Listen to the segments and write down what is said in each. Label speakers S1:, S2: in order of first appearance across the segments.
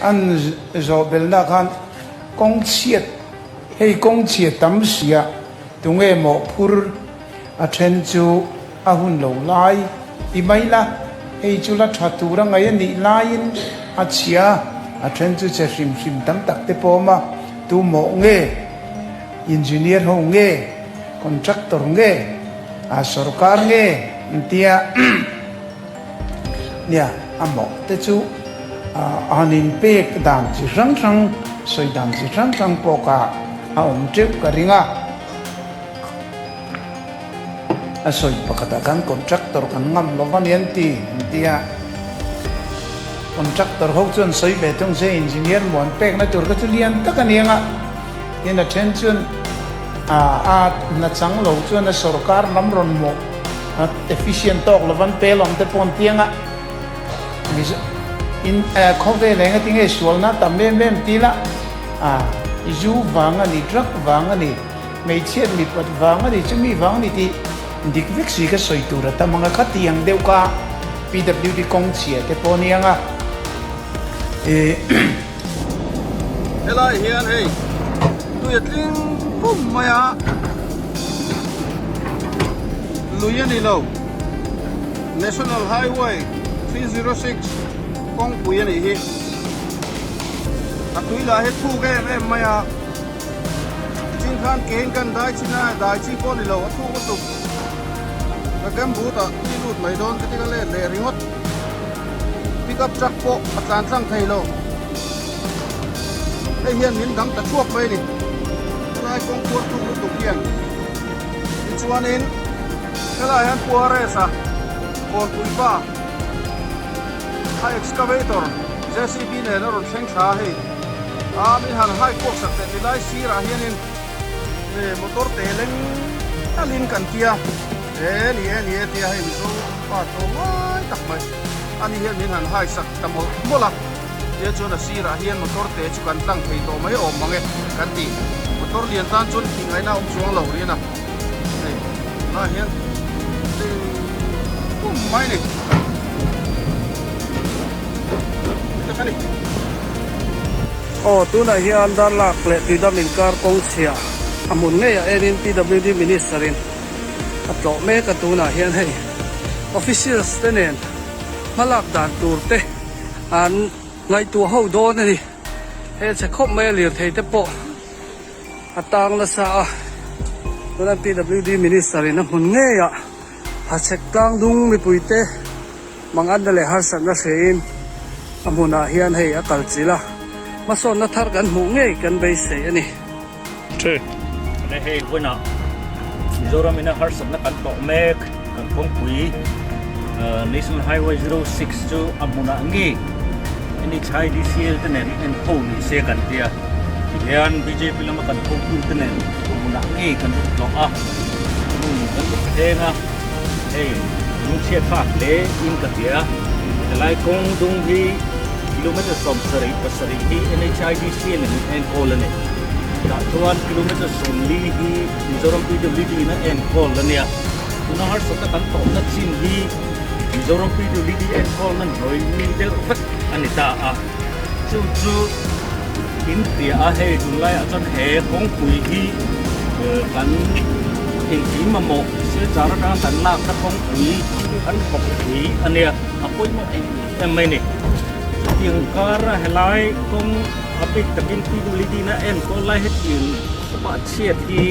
S1: An zawh belhna khan kawng chhiat, hei kawng chhia tam sia, tunge mawhphur a then chu a hun lo lai ti mai la, hei chu la tha tur a ngaih a nih laiin a chhia, a then chu che hrim hrim tam tak te pawh awm a, tu mawh nge, engineer ho nge, contractor nge, a sorkar nge an tia. Nia, a mawh te chu han inpek dan chi hrang hrang, sawi dan chi hrang hrang pawh kha a awm teuh ka ring a. A sawi pakhatah khan contractor kan ngam lo va ni an ti, an ti a. Contractor ho chuan sawi ve thung se engineer muan pekna tur kha chu lian tak a ni ang a. Tin a then chuan a hna chang lo chuan a sorkar lam rawn mawh efficient tawk lo van pel awm te pawh an ti ang a. In khawvel eng ati nge sualna tam em em ti la zu vang a ni, drug vang a ni, hmeichhiat mipat vang a ni, chumi vang a ni tih dik vek si ka sawi tur a tam ang a. Khatiang deuh kha PWD kawng chhia te pawh a ni ang a.
S2: Helai hian hei tui a tling pum mai a, lui a ni lo, National Highway 306 kawngpui a nih hi, a tui lah hi thuk em em mai a, chin khan kein kan dai chin a, dai chi pawh a ni lo, a thuk lutuk, ka gumboot ah tui lut mai dawn ka ti ka let leh ringawt. Pickup truck pawh a tlan tlang thei lo. Hei hian min dang ta thuak mai a ni. Helai kawng khuar thuk lutuk hian. Tichuanin helai hian Puares a Kawnpui pa a excavator JCB nen a rawn thleng thla a hei. A min han hai kuak sak teh tilai sirah hianin motor te leng talin kan tia. E ni e ni e tia hei Mizo pa tlawm ngai tak mai a ni hian min han hai sak ta mawlh mawlh a, tia chuan a sirah hian motor te chu kan tlang thei tawh mai awm mang e kan ti, motor lian tan chuan tih ngaihna a awm chuang lo rian a, hei tunah hian tling pum mai ni tak a ni.
S3: Aw tunah hian Darlak leh Tuidam inkar kawng chhia a hmun ngeiah enin PWD Minister in a tlawh mek a tunah hian hei officials te nen hmalak dan tur te an ngaihtuah ho dawn a ni he chhe khawp mai a lirthei te pawh a tang nasa a tuna PWD minister in a hmun ngei ah hachhek tlang dung mipui te manganna leh harsatna hrein a hmunah hian hei a kal chilh a hmasawnna thar kan hmuh ngei kan beisei a ni.
S4: Ṭhe. Ane hei vawiinah Mizoram ina harsatna kan tawh mek kan kawngpui National Highway 06 chu a hmunah nge NHIDCL te nen en ho ni se kan tia tihian bjp lama kan hotu te nen a hmunah nge kan lut tlawh a hmun kan lut thleng a hei lungchhiat thlak hle in ka hria helai kawng dung hi kilometer 77 hi NHIDCL in enkawl a ni. Tah chuan kilometer 40 hi Mizoram PWD in a enkawl a nia. Tuna harsatna kan tawhna chin hi Mizoram PWD enkawlna hnuai mi deuh vek a ni ta a. Chu chu in hria a, hei tunlaiah chuan he kawngpui hi kan engkim mamawh silchar atanga kan lakna kawngpui kan thawkpui a nia. A pawimawh em em mai a ni. Chutiang kara helai kawng a bik takin PWD na enkawl lai hetiang khawpa chhiat hi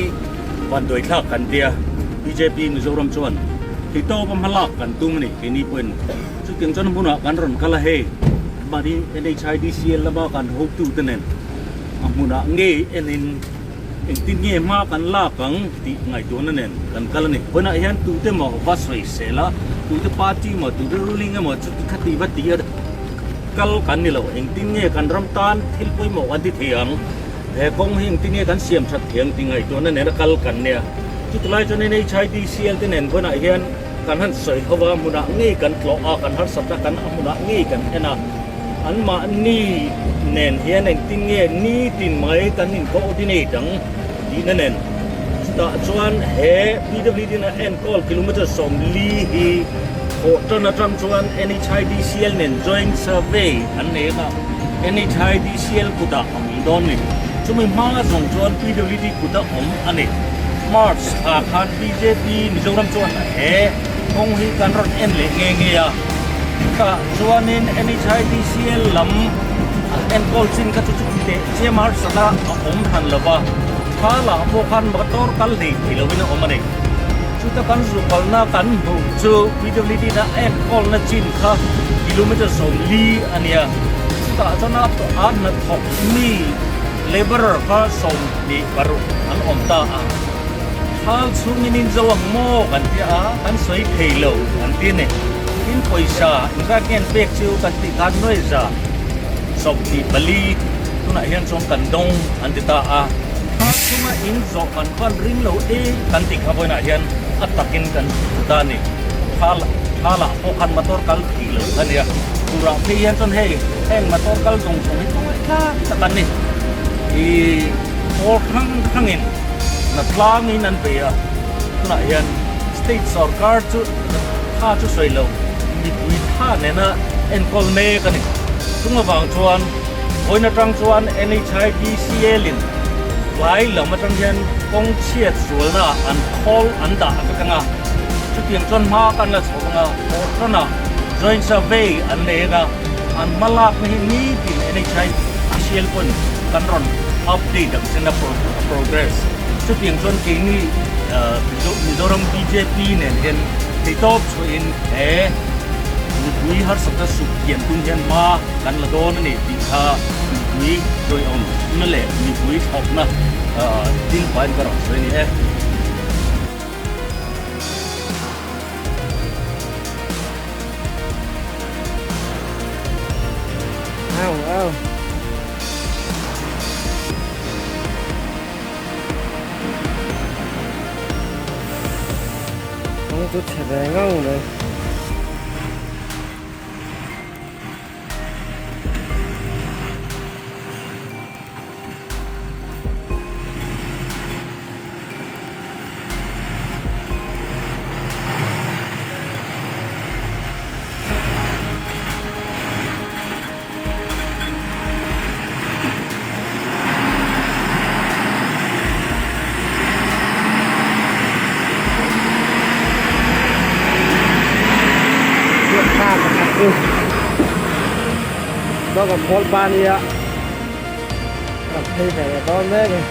S4: vanduai thlak kan tia bjp Mizoram chuan theihtawp a hmalak kan tum a ni keini pawhin chutiang chuan hmunah kan rawn kal a hei mahni NHIDCL lama kan hotu te nen a hmunah ngei enin engtin nge hma kan lak ang tih ngaihtuahna nen kan kal a ni. Vawiinah hian tute maw va sawi sel a, tute party maw, tute ruling emaw chuti khati va ti a kal kan ni lo. Engtin nge kan ram tan thil pawimawh kan ti thei ang, he kawng hi engtin nge kan siam that thei ang tih ngaihtuahna nena kal kan nia. Chuti lai chuan NHIDCL te nen vawiinah hian kan han sawi ho a, hmunah ngei kan tlawh a, kan harsatna kan a hmunah ngei kan en a. Anmahni nen hian engtin nge nitin mai kan in coordinate ang tihna nen chutah chuan he PWD na enkawl kilometer 40 hi thawh tan atang chuan NHIDCL nen joint survey an nei ang a. NHIDCL kutah a awm dawn ni. Chumi hma zawng chuan PWD kuta awm a ni. March thla khan bjp Mizoram chuan he kawng hi kan rawn en leh nge nge a. Chutah chuanin NHIDCL lam an enkawl chin kha chu chuti teh chiam harsatna a awm hran lo va, thla lah pawh khan motor kal hlei thei lovin a awm a ni. Chuta kan zukalna kan hmuh chu PWD na enkawlna chin kha kilometer 40 a nia. Chutah chuan a a hnathawk mi labourer kha 26 an awm ta a. Thal chhungin in zo ang maw kan ti a, kan sawi thei lo an ti a ni. Tin pawisa engzat nge an pek chu kan tih khan nuai za 24 tunah hian chuan kan dawng an ti ta a. Thal chhunga in zawh kan pan ring lo e kan tih kha vawiinah hian a takin kan hmu ta a ni. Thal thalah pawh khan motor kal thei lo a nia. Turah phei hian chuan hei heng motor kal zawng zawng hi khawngaih tlak tak an ni. Ih pawl hrang hrangin hna tlangin an bei a, tunah hian state sorkar chu tha chu sawi lo mipui tha nena enkawl mek a ni. Chung avang chuan vawiin atang chuan NHIDCL in tlai lam atang hian kawng chhiat zualna ah an khawl an dah vek ang a, chutiang chuan hma kan la chho ang a, Kohhranah joint survey an nei ang a, an hma lakna hi nitin NHIDCL pawn kan rawn update ang chen a progress. Chutiang chuan keini Mizoram bjp nen hian theihtawp chhuahin he mipui harsatna suk kian tum hian hma kan la dawn a ni tih kha mipui chawiawmna leh mipui thlawpna ding pahin ka rawn sawi a ni e.
S3: Au au. Kawng chu chhe ve ngang mai. Dawk a khawl pa nia ram phei ve leh dawn mek e.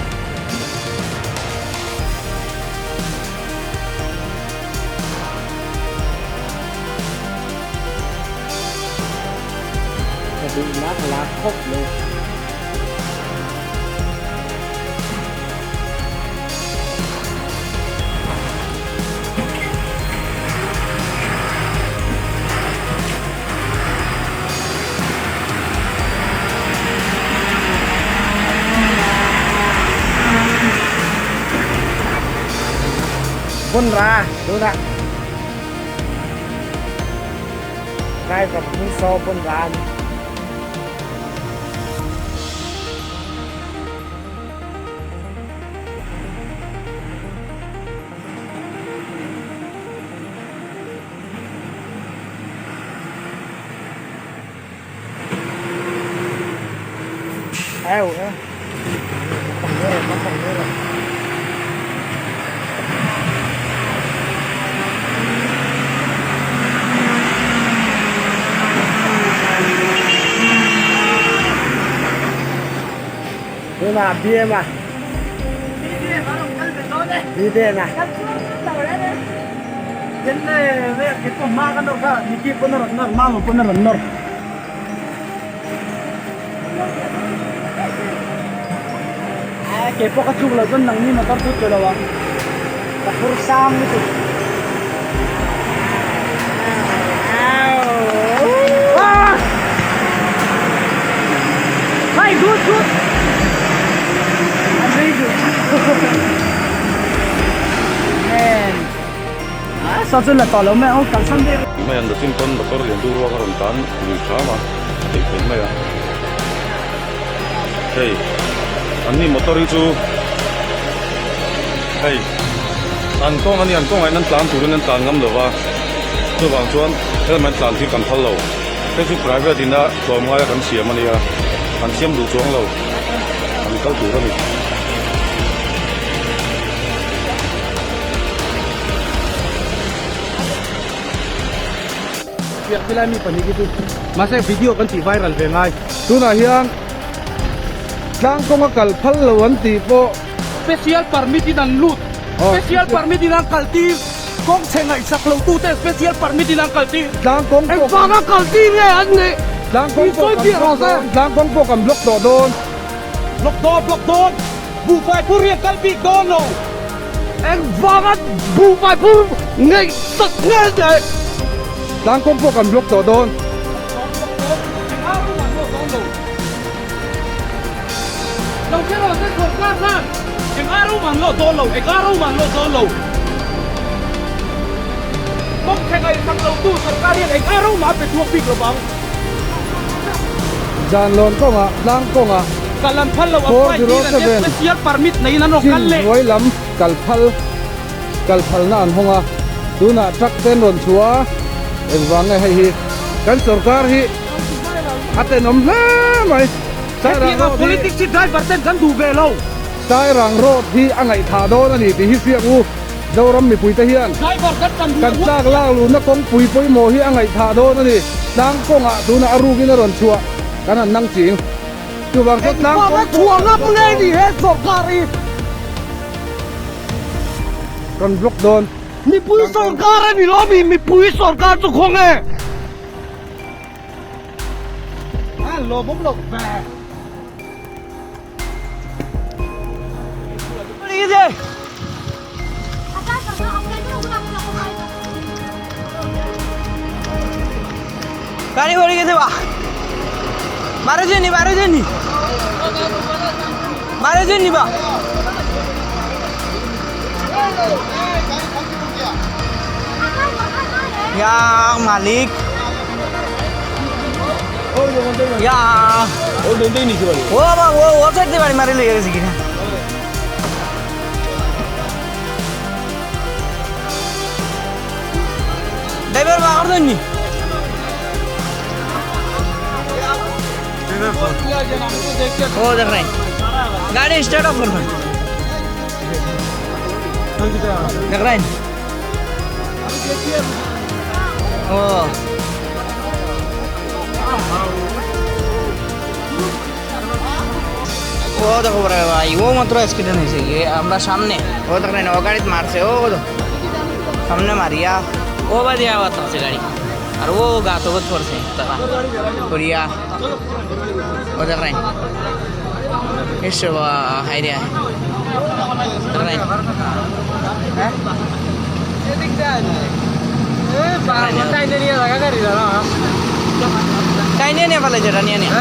S3: Ka duh lak lak khawp mai. Vun ra tunah driver hming saw vun ra a ni. Eo eo. Tunah BM a. BBM a.
S5: Kei pawh ka tluk loh chuan nangni motor chu tlu lo ang ka phur sang lutuk. Hai good good. Very good. Man. Saw chu la tawh lo mai ang kalsan daih.
S6: Mai an Lachin pawn motor lian du ruak a rawn tan lui hram a, a theih theih mai a. Hei an ni motor hi chu hei an kawng a ni an kawngah hian an tlan turin an tlan ngam lo va, chuvang chuan helmet tlan hi kan phal lo. Hei chu private ina tlawmngaia kan siam a nia, an siam duh chuang lo, an kal tur a ni.
S3: Mahse video kan tih viral ve ngai.
S2: Tunah hian tlang kawnga kal phal lo an tih pawh.
S3: Special permit in an lut. Special permit in an kal tir. Kawng chhe ngaihsak lo tute special permit in an kal tir.
S2: Tlang kawng pawh.
S3: Engvanga kal tir nge an nih?
S2: Tlang kawng pawh kan block dawn. Tlang kawng pawh kan block tawh dawn.
S3: Block dawn block dawn. Buhfai phur hi a kal bik dawn lo. Engvanga buhfai phur ngaihsak nge nih?
S2: Tlang kawng pawh kan block tawh dawn.
S3: Lo kher aw se sawrkar khan eng a ro man lawh dawn lo, eng a ro man lawh dawn lo. Kawng thleng ngaihsak lo tu sawrkar hian eng a ro mah a pe chhuak bik lo vang.
S2: Zanlawn kawngah tlang kawngah
S3: Kal an phal lo, an flight tir an tia special permit neiin an rawn kal leh.
S2: Chin hnuai lam kal phal kal phalna an hawng a, tunah truck te an rawn chhuah a, engvang nge hei hi kan sawrkar hi a tenawm hle mai.
S3: Hetiang a politics hi driver ten kan duh ve lo.
S2: Sairang road hi a ngaihthah dawn a ni tih hi hriak u. Zoram mipuite hian kan tlak lak luhna kawngpui pawimawh hi a ngaihthah dawn a ni. Tlang kawngah tunah a rukin a rawn chhuah kan han nang ching. Chuvang chuan tlang kawng
S3: Engvanga chhuah ngam nge ni he sawrkar hi?
S2: Kan block dawn.
S3: Mipui sawrkar a ni lo mi? Mipui sawrkar chu khaw nge?
S5: গাড়ি ভরে গেছে বা বারো জনই বারো জনই বারো জনই বা ইয়া মালিক ইয়া ও বাবা ও ও সাইড দিয়ে বাড়ি মারি লেগে গেছে কিনা ড্রাইভার বাহার দেননি ও দেখ রাই গাড়ি স্টার্ট অফ করবেন দেখ রাই ও ও দেখো বড় ভাই ও মাত্র অ্যাক্সিডেন্ট হয়েছে গিয়ে আমরা সামনে ও দেখ রাই ও গাড়িতে মারছে ও তো সামনে মারিয়া ও বাদে আবার আছে গাড়ি আর ও গাছ ওগত পড়ছে তারা করিয়া ও দেখ রাই এসো হাই রে দেখ রাই তাই নিয়ে নিয়ে ফেলে যেটা নিয়ে নিয়ে।